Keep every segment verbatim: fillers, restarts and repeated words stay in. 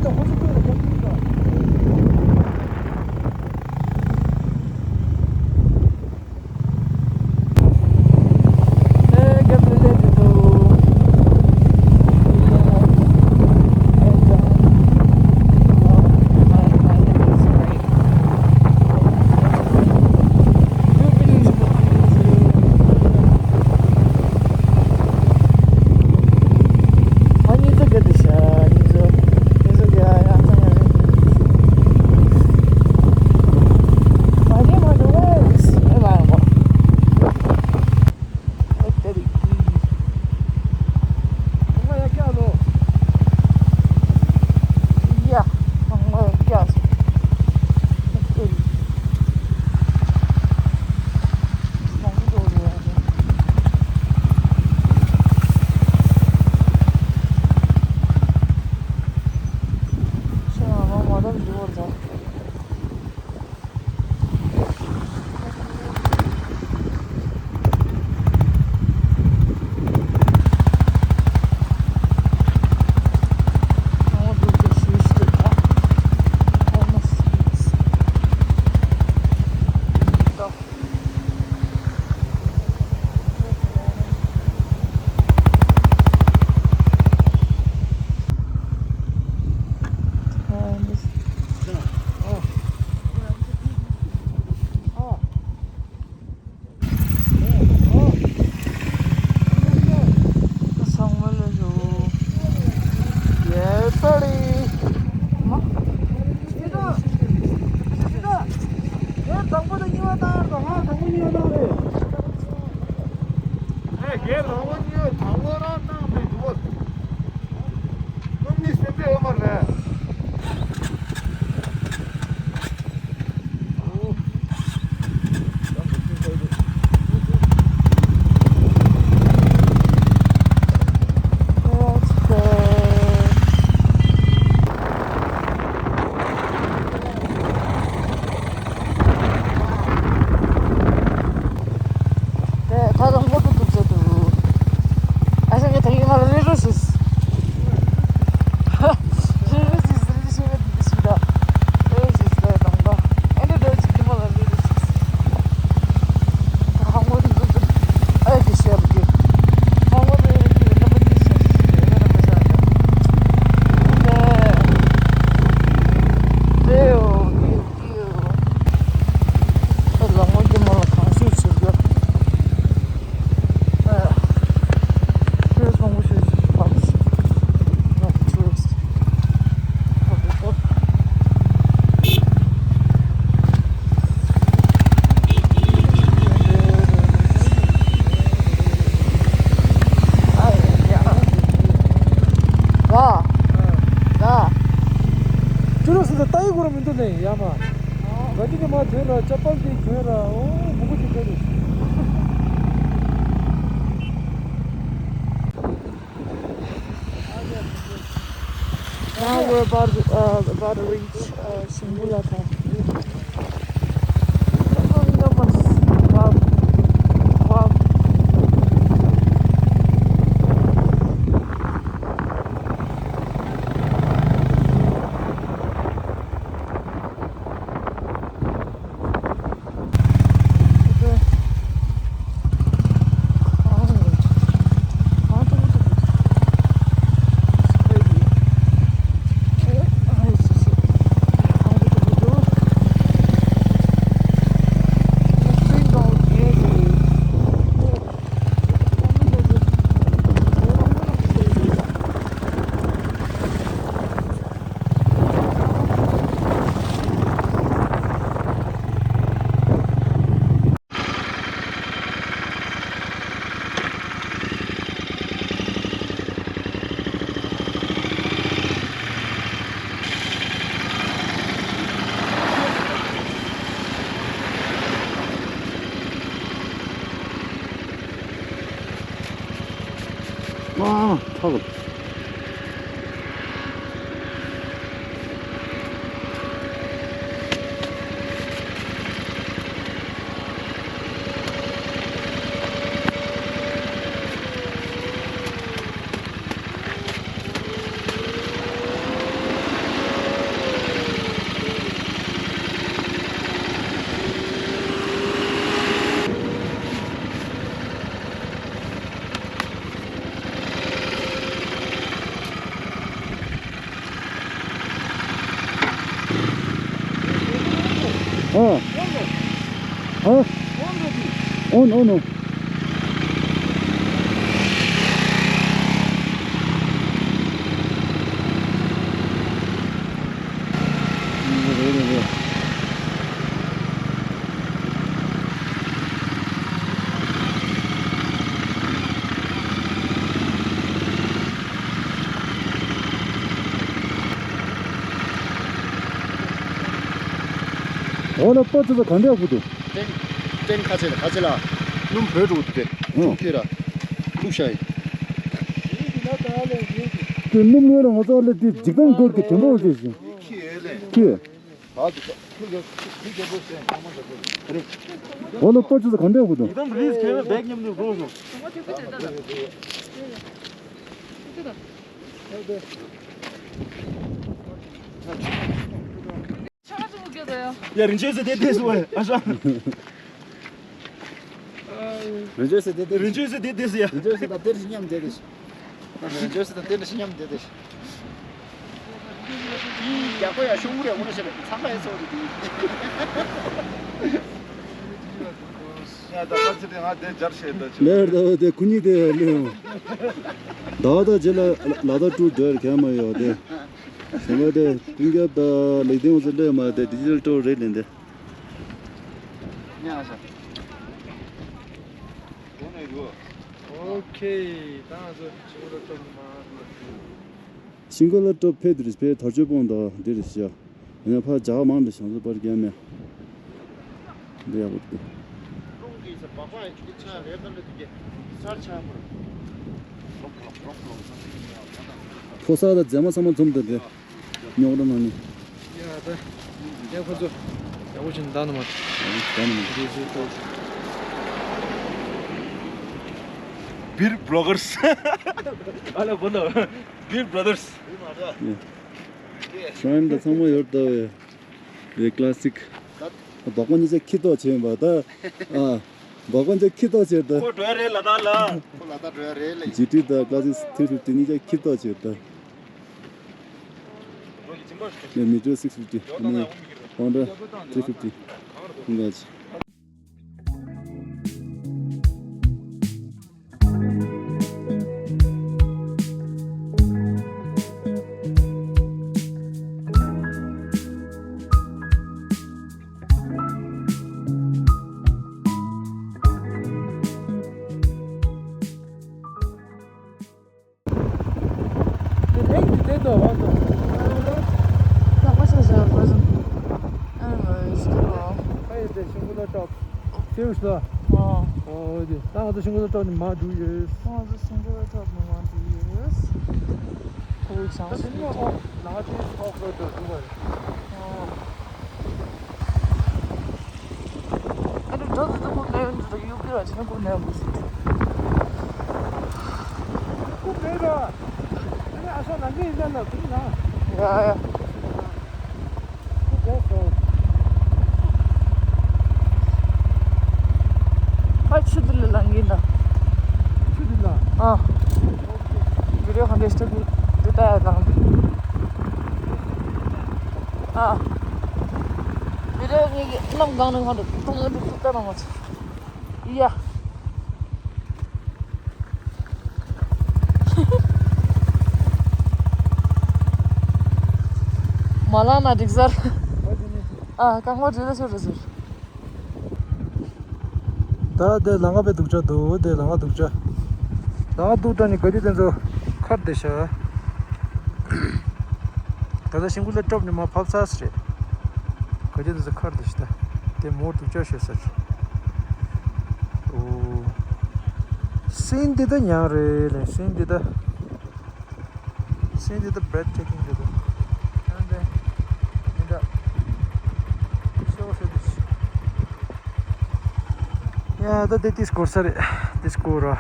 དེ་ད་དུང་མགོ་ཏུ་ཏུ་བྱེད་དུ། ཨ་ཤ་ངས་ད་ཡིན་ང་ལ་རེ་རེ་ཞིག་ཅུ་ར་སུ་ད་ལྟ་ཡི་གོ་ར་མི་འདུག་ནས་ཡ་མ། ག་ཅི་ནས་མ་ཐོན་ལ་ཅ་པལ་དེ་གྱོན་ར་ཨོ་མུ་གུ་ཅིག་གྱོན་རེད། Now we're about to, uh, about to reach, uh, Shimbulatha. Wow. Wow. ཨ། ཐག་ཨ། ཨ། ཨོ་ནོ་ནོ། འོ་ལ་པ་ཙི་ཙི་ག་འདྲ་ཡག་པོ་འདུག་སྟེང་སྟེང་ཁ་ཆེ་ལ་ཁ་ཆེ་ལ་སྣུམ་བོད་འགྲོ་འདུག་སྟེ། ཨོ། ཁྱོད་ར་བླུགས་ཤ་ཡིན། དེ་སྣུམ་ངོས་ལ་ང་ཚོ་ལ་དེ་འཇིག་རྟེན་སྐོར་གྱི་དོན་པོ་ཞིག་ཞིག་ཁྱོད། འོ་ལ་པ་ཙི་ཙི་ག་འདྲ་ཡག་པོ་འདུག་ཆ་ཚང་གི་སྐད་ད་ཡ། ཡ་རིན་ཆེན་ཟེར་དེ་དེ་སུ་ཨ་ཤ། རིན་ཆེན་ཟེར་དེ་དེ་རིན་ཆེན་ཟེར་དེ་དེ་སུ་ཡ། རིན་ཆེན་ཟེར་ད་དེར་ཞིག་མཉམ་དེ་དེ་ཞིག་རིན་ཆེན་ཟེར་ད་དེར་ཞིག་མཉམ་དེ་དེ་ཞིག་ཡག་པོ་ཡ་ཤོག་བུ་རེ་མོ་རེ་ཞེ་ན་ཚང་མ་ཡ་ཚོགས་རེ་དེ་ཡིན། ཡ་ད་ཁ་ཚི་དེ་ང་དེ་སྦྱར་བྱས་ད་ཆི། ལེར་ད་དེ་ཁུ་ཉི་དེ་ལེ། ད་ད་རྗེས་ལ་ལ་ད་ཀྲུ་འདོད་ག་མ་ཡོད་དེ། ཞིང་པ་དེ་ཀུན་ཁྱབ་དང་ལེགས་ལྡན་འོ་ཚོ་སླེབས་མ་དེ་ཌི་ཇི་ཊལ་ཊོར་རེད་ལེན་དེ། ཉག་ཤ། ཨོ་ཁེ། ད་ང་ཚོ་ཤིང་ལོ་ཏོག་མ། ཤིང་ལོ་ཏོག་ཕེ་དུ་རིས་ཕེ་དར་ཆོས་སྤོང་དང་འདི་རེད་ཤག་ཡང་ཕ་ཇག་མང་འདྲ་ཞང་ཚོ་པར་རྒྱ་མེ། འདི་ཡག་པོ་འདུག་ཕོ་གསར་དང་མཛེས་མ་ཚང་མ་འཛོམས་འདུག་འདི། རྙོག་དྲ་ནང་ནས། ཡ་ད། ཡ་ཁོ་ཚོ། ཡག་པོ་བྱུང་ད་ནི་མ། ད་ནི་མ། འདི་ཚོ་ཏོག Beer bloggers. Hello, brother. Beer brothers. ཡ། ཤོན་ད་ཚང་མ་ཡོད་ད་བས། རེད་ཀ་ལ་སིག་སྦག་པ་གཉིས་ཆ་ཁྱི་ཏོག་བྱས་ཡིན་པ་ད། ཨ། སྦག་པ་གཉིས་ཆ་ཁྱི་ཏོག་བྱས་ད། ཁོ་འགྲོ་ཡ་རེད་ལ་དྭགས་ལ། ཁོ་ལ་དྭགས་འགྲོ་ཡ་རེད་ལ། ཇི་ཊི་དང་ཀ་ལ་སིག་ཐི་ཧྲི་ཕི་ཕི་ཊི་གཉིས་ཆ་ཁྱི་ཏོག་བྱས་ད། ཡ་མི་ཊར་སིག་ཕི་ཕི་ཊི་ཨ་ནི་ཧོན་ཌ་ཐི་ཧྲི་ཕི་ཕི་ཊི་འགའ་ཆེ། དེ་ལེགས་དེ་དེ་དོ་བ་དོ། ལག་པ་ཆ་བཞག་པ་བཟུང་། ཨ་ཨ་ཡེ་དེ་ཤིང་ཀུ་ལ་ཊོབ། སེའུ་ཤ། ཨོ། ཨོ་དེ་ད་ང་ཚོ་ཤིང་ཀུ་ལ་ཊོབ་ནས་མར་འགྲོ་ཡོད། ང་ཚོ་ཤིང་ཀུ་ལ་ཊོབ་ནས་མར་འགྲོ་ཡོད། ཁོ་བོའི་བྱང་ད་ཤིང་ཀུ་ལ་ཊོབ་ལ་ཊོབ་ལ་ཊོབ་ལ་ཊོབ་ལ་ཊོབ། ཨ་ནི་འགྲོ་འདུག་ཏུ་ཁོ་ནས་འདུག་ཡུག་གི་ར་ཆེན་པོ་ནས་འདུག་ཟེར་ཏེ། ཁོ་མེད་ར། ཨ་ནི་ཨ་ཤ་ནང་གི་ཡིན་ན་ལ་ཁུག་ན། ཡ་ཡ། ཁོ་རྒྱལ་སོང་། ཕར་ཆུ་འདི་ལ་ལངས་ཀྱིན་ད། ཆུ་འདི་ལ། ཨ། བི་ཌི་ཡོ་གང་འདྲ་ཞིག་ཐུག་གི་འདི་ལྟ་ཡ་དང་། ཨ། མི་རེ་ངེད་ཀྱི་གནམ་གང་ནས་གང་དུ་མཐོང་ཡོད་དུས་ཐུག་ལྟ་ན་མ་ཚོ། ཡ། མ་ལངས་ན་འགྲིག་ཟེར། ཨ། རྐང་པ་འདྲེས་ན་ཆོག་འགྲོ་ཟེར། ད་དེ་ལམ་ཁ་དཔེ་སྡུག་ཅག་འདུག་དེ་ལམ་ཁ་སྡུག་ཅག་ལམ་ཁ་སྡུག་ཅག་ནི་ག་དུས་དེ་ཚོ་ཁར་བསྡད་ཤག་ད་ལྟ་ཤིང་ཀུ་ལ་ཊོབ་ནས་མར་ཕབ་ཚར་ས་རེད། ག་དུས་དེ་ཚོ་ཁར་བསྡད་ཤག་ད་དེ་མོ་སྡུག་ཅག་ཤོད་ས་རེད། ཨོ། སིན་འདི་ད་ཉང་རེད་ལེ། སིན་འདི་ད། སིན་འདི་ད་བྷི་རེད་ཐེ་ཀིང་འདི་ད། ཡང་དེ་འདི་ད་ཤོ་ཤོ་འདི། ཡ་ད་དེ་ཏིས་སྐོར་ས་རེད། ཏིས་སྐོར་ར།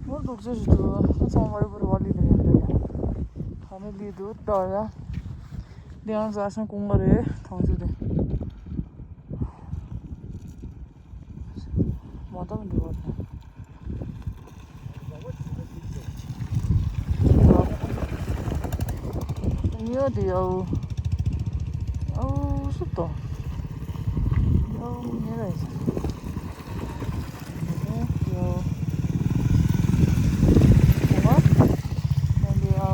མོར་འདུག་ཅེས་ཞིག་འདུག་ཧ་ཚང་མ་རི་བོ་རི་བ་ལི་དེ་ཡིན་འདུག་ཡ། ཧ་མི་ལི་འདུག་ད་ཡ། འདི་ཡང་ཟ་སང་ཀུང་ང་རེད་ཐང་ཅུ་དེ། མ་འདང་འདི་བ་དང་། ཉོ་དེ་ཡའོ། ཚུགས་དང་། ཡོ་ཉེ་ར་ཡིན། ཡོ། ཡོ། ཡོ། ཡོ།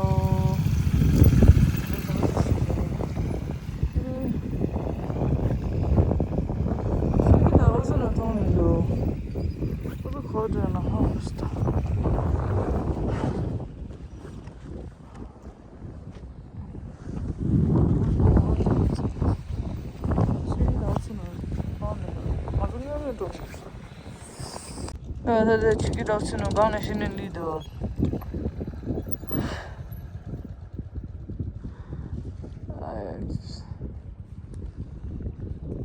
ཨ་ད་ད་ཆུ་ཀི་རོགས་ཚུན་ནང་སྒང་ནས་ཤི་ནས་ལུས་འདུག་ཨ་ཡ།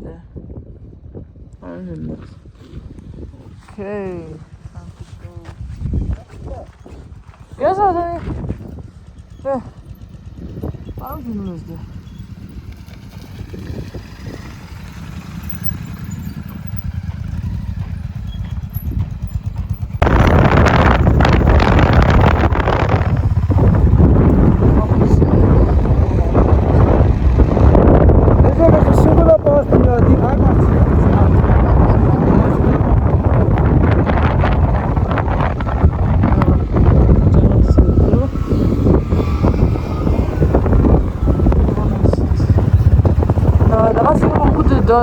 ད་ཨ་ནི་མ། ཁེ། ཡོད་ས་རེད། ཨ་རོ་ཀིན་ལོས་དེ། ད་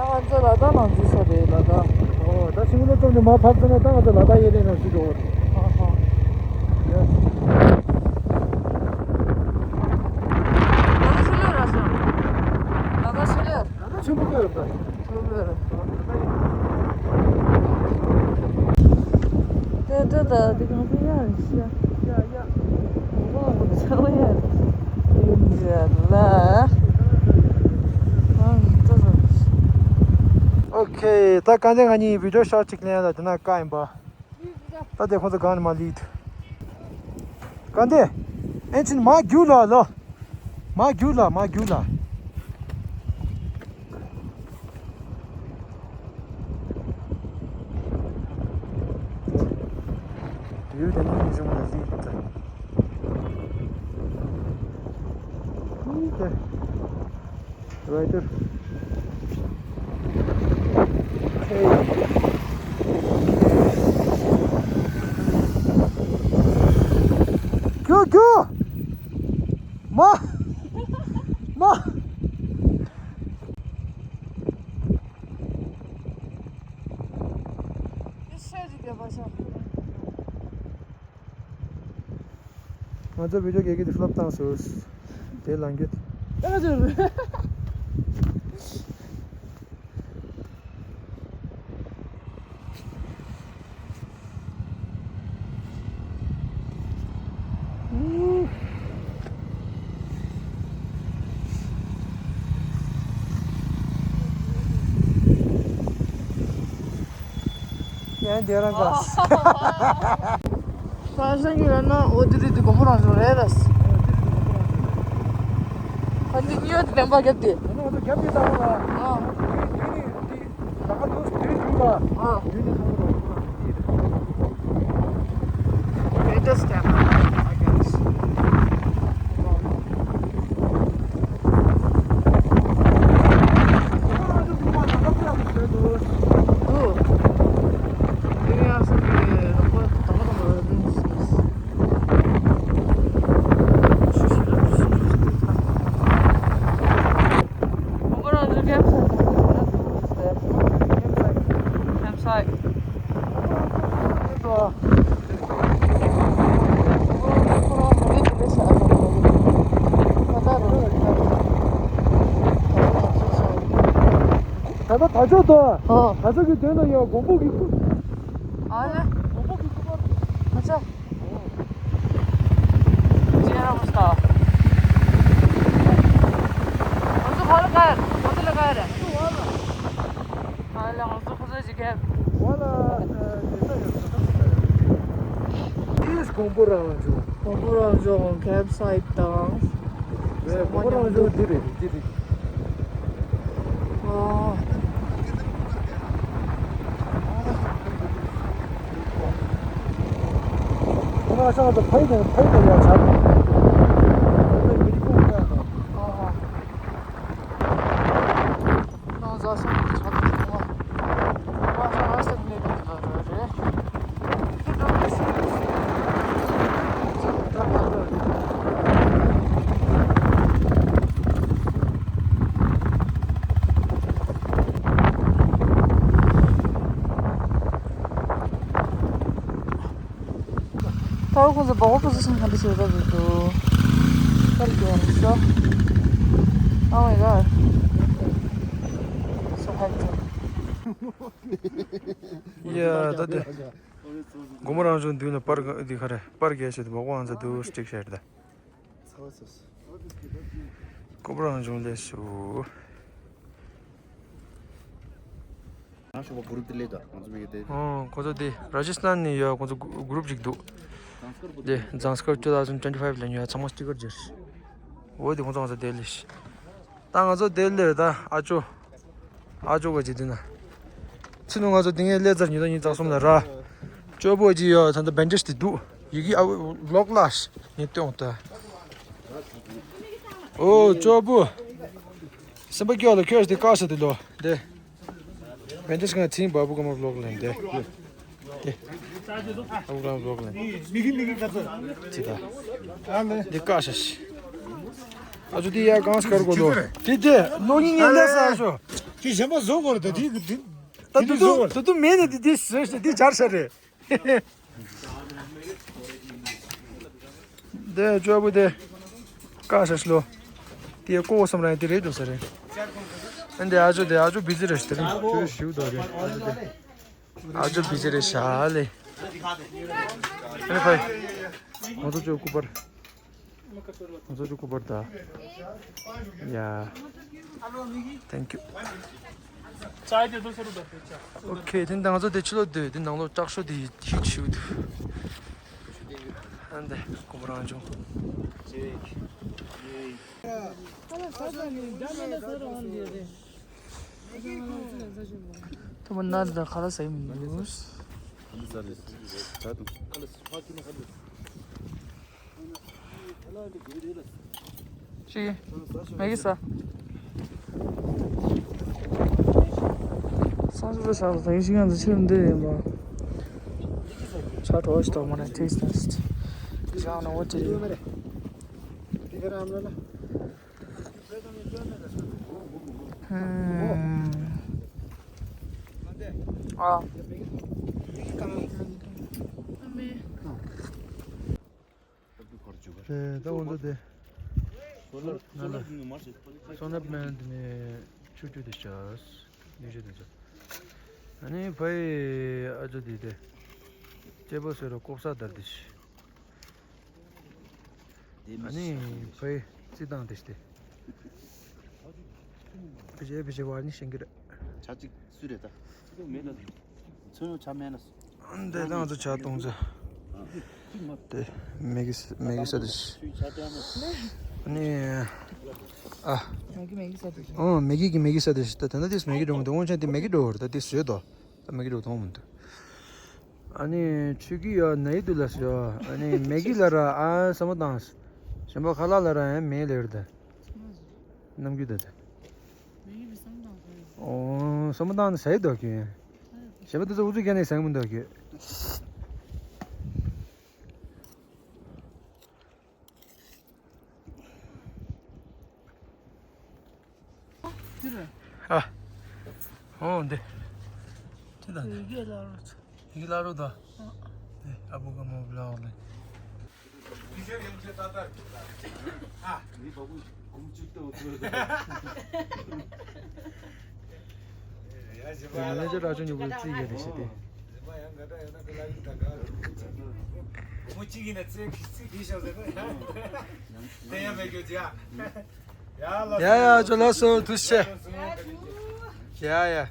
ང་ཚོ་ལ་དྭགས་ནང་འཛུལ་ས་རེད། ལ་དྭགས། ཨོ། ད་ཤིང་ལོ་ཙམ་ནས་མར་ཕབ་ཚར་ན་ད་ང་ཚོ་ལ་དྭགས་གཡས་གཡོན་ནང་ཞུགས་འགྲོ་གི་རེད། ཨ་ཧ། ཡ། ལ་དྭགས་ཆེན་པོ་རེད་ད། ཆེན་པོ་རེད། ད་ད་ད་འདི་གང་ཚོད་ཡག་རེད་ཤག་ཡ་ཡ། ཨོ་ཨོ་ཚང་མ་ཡག་རེད། ཡིན་ཟེར་ལ། ཨ་ད་ད། ཨོ་ཁེ། ད་ག་འདི་ང་གཉིས་བི་ཌིའོ་ཤོཊ་ཅིག་ལེན་ལ་དེ་ན་བཀག་ཡིན་པ། ད་དེ་ཁོང་ཚོ་སྒང་ནས་མར་སླེབས་འདུག་ག་འདི། ཨེ་ཆིན་མར་རྒྱུགས་ལ་ལོ། མར་རྒྱུགས་ལ། མར་རྒྱུགས་ལ། དུས་དེ་ནས་ཉིན་གཞུང་ལ་སླེབས་འདུག་ཨི་དེ། Right there. Hey. རྒྱུགས། རྒྱུགས། མ། མ། ང་ཚོ་བི་ཌིའོ་ག་གི་དེ་ཕི་ལོབ་བཏང་སོང་། དེ་ལང་གི། ཨ་ཅོ། ཡང་དེ་རང་ག་ས་ཞང་གི་ཡོད་ན་འོ་དེ་རིགས་དེ་དགོན་པ་རང་བྱུང་རེད་ལ། ད་འདི་གཉིས་ཡོད་དེ་ལེན་པ་རྒྱབ་དེ། ང་ཚོ་རྒྱབ་དེ་ལྟ་བ་ལ། ཨ། དེ་ནི་དེ་ལ་ཁ་དུས་དེ་བྱུང་ལ། ཨ། དེ་ནི་ཚོང་རོགས་དེ་རེད། Latest camera, I guess. Campsite. ད་ལྟ་ད་ཕྱོགས་དང་། ཨ། ད་ཕྱོགས་ཀྱི་དོན་དུ་ཡང་དགོན་པོ་གི་སྐུ། ཨ་ལེ། དགོན་པོ་གི་སྐུ་པར། ཨ་ཅག་ཇེ་ར་མོ་སྟ། ང་ཚོ་ཕ་ལ་ཀ་ཡ། ང་ཚོ་ལ་ཀ་ཡ་རེད། ཨ་ལེ། ང་ཚོ་ཁོ་ཚོ་ཅིག་གེ། ཝ་ལ། ཨ། དེ་ས་ཡོད། དེ་ས་ཡོད། དེས་དགོན་པོ་རང་ལ་འཇོག་དགོན་པོ་རང་འཇོག་ཁེམ་སའིཊ་དང་། རེད། དགོན་པོ་རང་འཇོག་འདི་རེད། འདི་རེད། ཨ། ང་ཚང་ཚོ་ཕ་ཡི་དང་ཕ་ཡི་དང་ཡར་ཆགས། ཨ་ཧ། ད་ཁོང་ཚོ་སྦག་སྦག་པོ་ཟེར་སོང་། ག་འདྲ་ཞིག་རེད་པ་འདུག་པར་རྒྱག་རེད་ཤག Oh my god. So hectic. ཡ་ད་དེ། སྒོ་མོ་རང་བྱུང་མདུན་ལ་པར་འདི་ག་རེ་པར་རྒྱག་བྱེད་དུ་སྦག་སྦག་ཨང་ཚ་འདུག་སྤྲེག་ཤར་ད། ཀོ་པ་རང་བྱུང་ལས་སུ། ང་ཤོག་པ་གུ་རུབ་དེ་ལས་ད་ང་ཚོ་མི་གི་དེ། ཨོ་ཁོ་ཚོ་དེ་ར་ཇི་སི་ཐན་ནས་ཡོད། ཁོ་ཚོ་གུ་རུབ་ཅིག་འདུག་དེ་ཛང་སྐར་two thousand twenty five ལ་ཉོ་ཡ་ཚང་མ་སི་ཊི་ཀར་བརྗེ། འོ་དེ་ཁོ་ཚོ་ང་ཚོ་དེ་ལས་ཤི། ད་ང་ཚོ་དེ་ལས་ད་ཨ་ཅོ། ཨ་ཅོ་ག་ཅིག་འདུག་ན། ཚི་ནུ་ང་ཚོ་དེ་ངའི་ལས་ཚར་ཉི་ཟླ་ཉི་ཤུ་རྩ་གསུམ་ལ་ར། ཅོ་པོ་ཅི་ཡོད་ད་ད་བེན་ཌེཇ་དེ་འདུག་ཡི་གེ་ཨ་ལོག་ལ་ཤི་ངས་སྟོན་འོང་ད། ཨོ་ཅོ་པོ། སེམས་པ་སྐྱོ་ལ་ཁྱོད་དེ་བཀག་ས་དེ་ལོ་དེ། བེན་ཌེཇ་ང་ཚིང་བ་བུ་ག་མ་ལོག་ལེན་དེ། དེ། ཨ་བུ་ག་མ་ལོག་ལེན། ཅི་ད། དེ་བཀག་ས་ཤི། ཨ་ཅོ་དེ་ཡ་གང་སྐར་གོ་ལོ། དེ་དེ་ལོ་ཉིན་ཉིན་ལས་ས་ཤོ། དེ་གཞན་པ་བཟོ་དགོས་རེད་ད་དེ་དེ། ད་དུ་དུ་དུ་དུ་མེད་ནས་དེ་དེ་ཟེར་ཤ་དེ་སྦྱར་ཤ་རེད། དེ་ཅོ་པོ་དེ། བཀག་ཤ་ཤ་ལོ། དེ་ཀོ་བསམ་རང་དེ་རེད་འགྲོ་ས་རེད། ཨ་འདི་ཨ་ཅོ་དེ་ཨ་ཅོ་བི་ཛི་རེད་ཤ་དེ་རིང་ཁྱོད་ཞིའུ་དོ་རེད་ཨ་ཅོ་དེ། ཨ་ཅོ་བི་ཛི་རེད་ཤ་ལེ། ཨ་ནི་ཕའི། ང་ཚོ་ཅོ་སྐུ་པར། ང་ཚོ་ཅོ་སྐུ་པར་ད། ཡ། Thank you. ཨོ་ཁེ་དེ་འདི་ང་ཚོ་དེ་ཕྱི་ལོགས་སྡོད་དེ་ནང་ལོགས་སྐྲག་ཤོས་དེ་ཡིད་ཆེས་འདུག་ཨ་འདི་ཀོ་པ་རང་བྱུང་། ཐོག་མ་ན་རེ་དང་ཁ་ལག་ཟ་ཡི་མི་འདུག་ཅི། མེ་གི་ས། སང་ཞོགས་ལ་ཞག་ལ་ད་གི་ཤིང་ཡང་ཚ་ཆེར་འདི་ཡིན་པ། ཆ་གྲོགས་ཤིག་ཐོག་མ་ན་ཊེ་སི་ཊི་ཊེ་སི་ཊི། ཤང་ན་འོ་ཅི་ཡིན། ཨ། ད་འོ་འདུག་དེ། སོ་ནབ་མན་དེ་ནས་ཆུ་ཆུ་དེ་ཤ་ཉི་ཤུ་དེ་ཚོ། ཨ་ནི་ཕའི་ཨ་ཅོ་དེ་དེ། ཅེ་པོ་སོ་ར་ལྐོག་ཟ་དར་དེ་ཤི། ཨ་ནི་ཕའི་རྩི་དང་དེ་ཤི་དེ། ཕི་ཅེ་ཕི་ཅེ་བར་ནི་ཤེང་གི་རེད། ཆ་གཅིག་སུ་རེད་ད། ཚོན་ཡོང་ཆ་མེད་ན། འདི་དང་ཚོ་ཆ་གཏོང་ཚོ། དེ་མེ་གི་མེ་གི་ས་དེ་ཤི། ཨ་ནི། ཨ། མེ་གི་མེ་གི་ས་དེ་ཤི། ཨོ་མེ་གི་གི་མེ་གི་ས་དེ་ཤི། ད་ད་ན་དེ་མེ་གི་འགྲོ་འདུག་འོན་ཀྱང་དེ་མེ་གི་འགྲོ་བར་ད་དེ་བཟོས་དོ། ད་མེ་གི་འགྲོ་མཐོང་མི་འདུག་ཨ་ནི་ཆུ་གི་ཡ་ན་ཡི་དུ་ལ་སོ། ཨ་ནི་མེ་གི་ལ་ར་ཨ་ས་མོ་དང་། གཞན་པ་ཁ་ལག་ལ་ར་ཨ་མེ་ལེར་ད། ནམ་རྒྱུན་ད་ད། ཨོ་ས་མོ་དང་ཟ་ཡི་དོ་གི། གཞན་པ་དེ་ཚོ་ཨུ་ཚུགས་བརྒྱབ་ནས་ཟ་གི་མི་འདུག་གི། ཨ། ཨོ་འདི། ཅི་ད་འདི། ཡི་གེ་ལ་རོ། ཡི་གེ་ལ་རོ་ད། ཨ་བུ་ག་མོ་བླ་འོག་ལ། དེ་མ་ལས་ཅོ་ར་ཅོ་ཉོ་བོ་རྩིས་ཡོད་རེད་ཤི་དེ། ཡ་ཡ་ཅོ་ལགས་སོ་ཐུགས་རྗེ་ཆེ། ཡ་ཡ།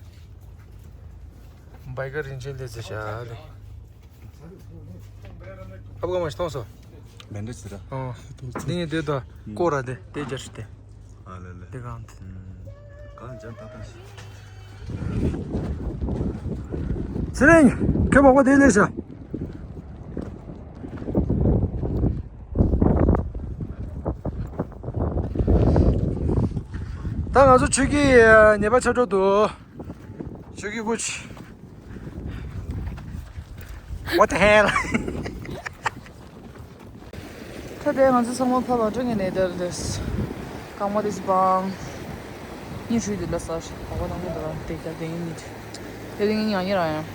བའི་ཀར་རིན་ཆེན་ལས་ཚེ་ཤ་ལེ། ཨ་བུ་ག་མ་ཞིག་མཐོང་སོང་། མེ་འདྲ་ཅི་ར། ཨོ། འདི་ངས་དེ་དོ་ཀོ་ར་དེ་དེ་རྒྱར་ཞིག་དེ། ཨ་ལེ་ལེ། དེ་གང་དེ། གང་ཅན་ད་ད་ཞིག་ཚེ་རིང་། ཁྱོད་མག་པ་དེ་ལས་ཤ། ད་ང་ཚོ་ཆོས་ཀྱི་ཉེས་པ་ཆགས་འགྲོ་འདུག་ཆོས་ཀྱི་ཀུ་ཆ། What the hell? ད་ལྟ་ང་ཚོ་ཚང་མ་ཕར་བ་སྤྲོ་ངན་ནས་དེར་འདུག་རྐང་པ་དེ་ཚོ་སྦང་། གཉིད་ཤུལ་དུ་ལ་ས་ཞིག་གོ་བ་དང་གཉིད་དུ་ལ་དེ་ག་དེ་ཡིན་ནི། དེ་དེ་ངའི་ཉག་ཉེ་རང་ཡང་།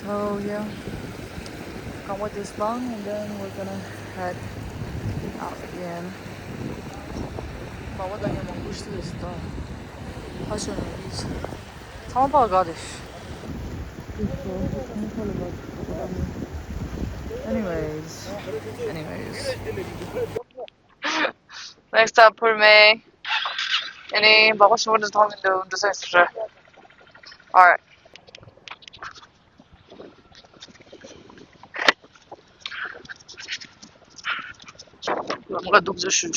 So yeah, རྐང་པ་དེ་སྦང་and then we're gonna head out again. བ་བ་དང་ཡང་མང་པོ་ཞིག་ལས་སུ་དང་། ཧ་ཤོ་ནི་བིཆ། ཚང་མ་ཕར་དགའ་དེ། Anyways, anyways. Next up, ཕུར་མེ། ཨ་ནི་འབག་པ་ཞིམ་པོ་འདི་མཐོང་གི་འདུག་འགྲོ་སོང་ཟེར། Alright. ལམ་ཁ་སྡུག་ཅག་ཞུ།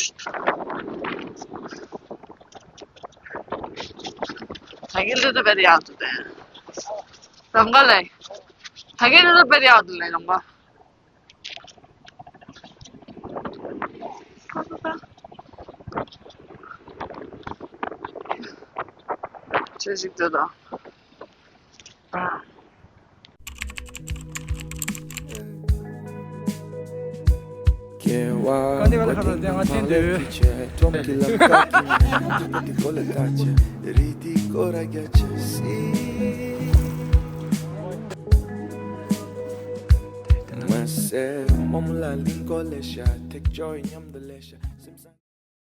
ད་གིན་ལི་ཏི་བེད་ཡག་འདུག་དེ། ལམ་ཁ་ལས། ད་གིན་ལི་ཏི་བེད་ཡག་འདུག་ལས་ལམ་ཁ། ཁ་ཁ་ཁ། ཅི་ཞིག་འདུག་ད། ཨ། ག་འདི་བ་ལ་ཁ་ལ་དེ་ང་ཆེན་དུ།